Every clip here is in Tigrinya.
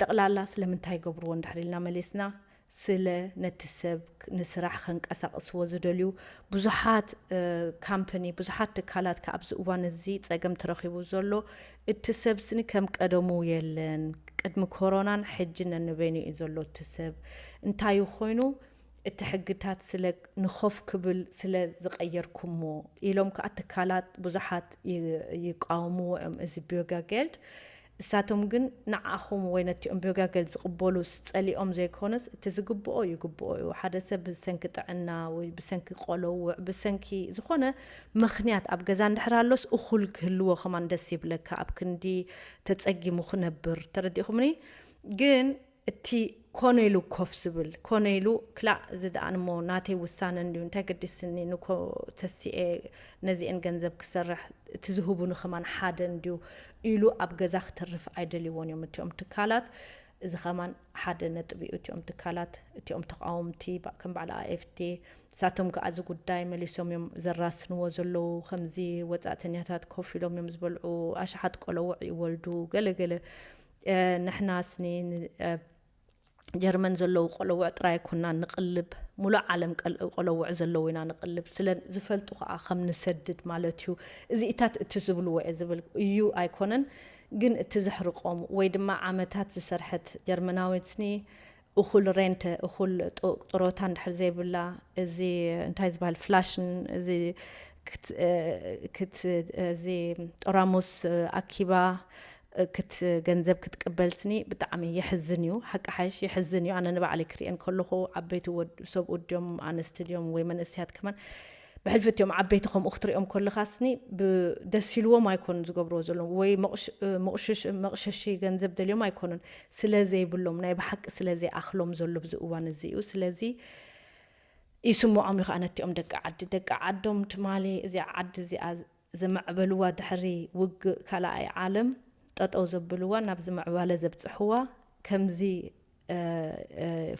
ጠቕላላ ስለምንታይ ይገብርዎ እንድሕር ኢልና መሊስና፣ ስለ ነቲ ሰብ ንስራሕ ከንቀሳቕስዎ ዝደልዩ ብዙሓት ካምፓኒ፣ ብዙሓት ትካላት ከ ኣብዚ እዋን እዚ ጸገም ተረኺቡ ዘሎ፣ እቲ ሰብ ስኒ ከም ቀደሙ የለን። ቅድሚ ኮሮናን ሕጂ ነንበይኑ እዩ ዘሎ እቲ ሰብ። እንታይ ኮይኑ? እቲ ሕግታት ስለ ንኾፍ ክብል ስለ ዝቐየርኩሞ ኢሎም ከኣ ትካላት ብዙሓት ይቃወምዎ እዮም እዚ ቢዮጋጌልድ። እሳቶም ግን ንዓኹም ወይ ነቲኦም ቢዮጋጌልድ ዝቕበሉስ ጸሊኦም ዘይኮነስ እቲ ዝግብኦ ይግብኦ እዩ። ሓደ ሰብ ብሰንኪ ጥዕና ወይ ብሰንኪ ቆለውዕ ብሰንኪ ዝኾነ ምኽንያት ኣብ ገዛ እንድሕር ኣሎስ እኹል ክህልዎ ከማን ደስ ይብለካ፣ ኣብ ክንዲ ተጸጊሙ ክነብር። ተረዲእኹምኒ? ግን እቲ ኮነ ኢሉ ኮፍ ዝብል፣ ኮነ ኢሉ ክላእ እዚ ደኣ እሞ ናተይ ውሳነ እንድዩ፣ እንታይ ገዲስኒ ንኮ ተሲኤ ነዚኤን ገንዘብ ክሰርሕ፣ እቲ ዝህቡኒ ከማን ሓደ እንድዩ ኢሉ ኣብ ገዛ ክተርፍ ኣይደልይዎን እዮም እቲኦም ትካላት። እዚ ከማን ሓደ ነጥቢ እዩ። እቲኦም ትካላት፣ እቲኦም ተቃወምቲ ባ- ከም በዓል ኣኤፍቲ ንሳቶም ከኣ እዚ ጉዳይ መሊሶም እዮም ዘራስንዎ ዘለዉ። ከምዚ ወጻእተኛታት ኮፍ ኢሎም እዮም ዝበልዑ፣ ኣሽሓት ቆለውዕ ይወልዱ፣ ገለ ገለ ንሕና ስኒ ጀርመን ዘለዉ ቆለውዕ ጥራይ ኣይኮናን ንቕልብ፣ ሙሉእ ዓለም ቆለውዕ ዘለዉ ኢና ንቕልብ። ስለ ዝፈልጡ ከኣ ከም ንሰድድ ማለት እዩ። እዚኢታት እቲ ዝብልዎ እየ ዝብል እዩ ኣይኮነን፣ ግን እቲ ዘሕርቆም ወይ ድማ ዓመታት ዝሰርሐት ጀርመናዊት ስኒ እኹል ሬንተ እኹል ጥሮታ እንድሕር ዘይብላ፣ እዚ እንታይ ዝበሃል ፍላሽን እዚ ክት እዚ ጠራሙስ ኣኪባ ክት ገንዘብ ክትቅበል ስኒ ብጣዕሚ የሕዝን እዩ። ሓቂ ሓይሽ የሕዝን እዩ። ኣነ ንባዕለይ ክሪኤን ከለኹ ዓበይቲ ወድ ሰብኡት ድዮም ኣንስቲ ድዮም ወይ መንእስያት ከማን ብሕልፊ እቲኦም ዓበይቲ ከምኡ ክትሪኦም ከለኻ ስኒ ደስ ኢልዎም ኣይኮኑን ዝገብርዎ ዘለዉ ወይ መቕሸሺ ገንዘብ ደልዮም ኣይኮኑን። ስለ ዘይብሎም ናይ ብሓቂ ስለ ዘይኣኽሎም ዘሎ ብዚ እዋን እዚ እዩ። ስለዚ ይስምዖም እዩ ከዓ ነቲኦም ደቂ ዓዲ ደቂ ዓዶም ትማሊ እዚኣ ዓዲ እዚኣ ዘመዕበልዋ ድሕሪ ውግእ ካልኣይ ዓለም ጠጠው ዘብልዋ ናብ ዝምዕባለ ዘብፅሕዋ ከምዚ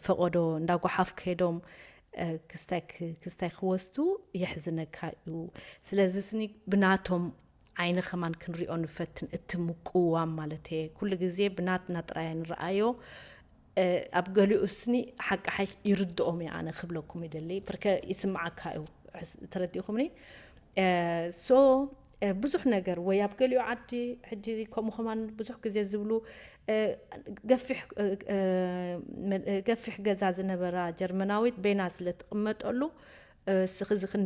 ፈቐዶ እንዳጓሓፍ ከይዶም ክስታይ ክወስዱ የሕዝነካ እዩ። ስለዚ ስኒ ብናቶም ዓይኒ ከማን ክንሪኦ ንፈትን እቲ ምቅዋም ማለት እየ። ኩሉ ግዜ ብናትና ጥራይ ንረኣዮ። ኣብ ገሊኡ ስኒ ሓቂ ሓይሽ ይርድኦም እየ ኣነ ክብለኩም ይደሊ። ብርከ ይስምዓካ እዩ። ተረዲእኹምኒ? ሶ ብዙሕ ነገር ወይ ኣብ ገሊኡ ዓዲ ሕጂ ከምኡ ከማን ብዙሕ ግዜ ዝብሉ ገፊሕ ገፊሕ ገዛ ዝነበራ ጀርመናዊት በይና ስለ ትቕመጠሉ ስኺ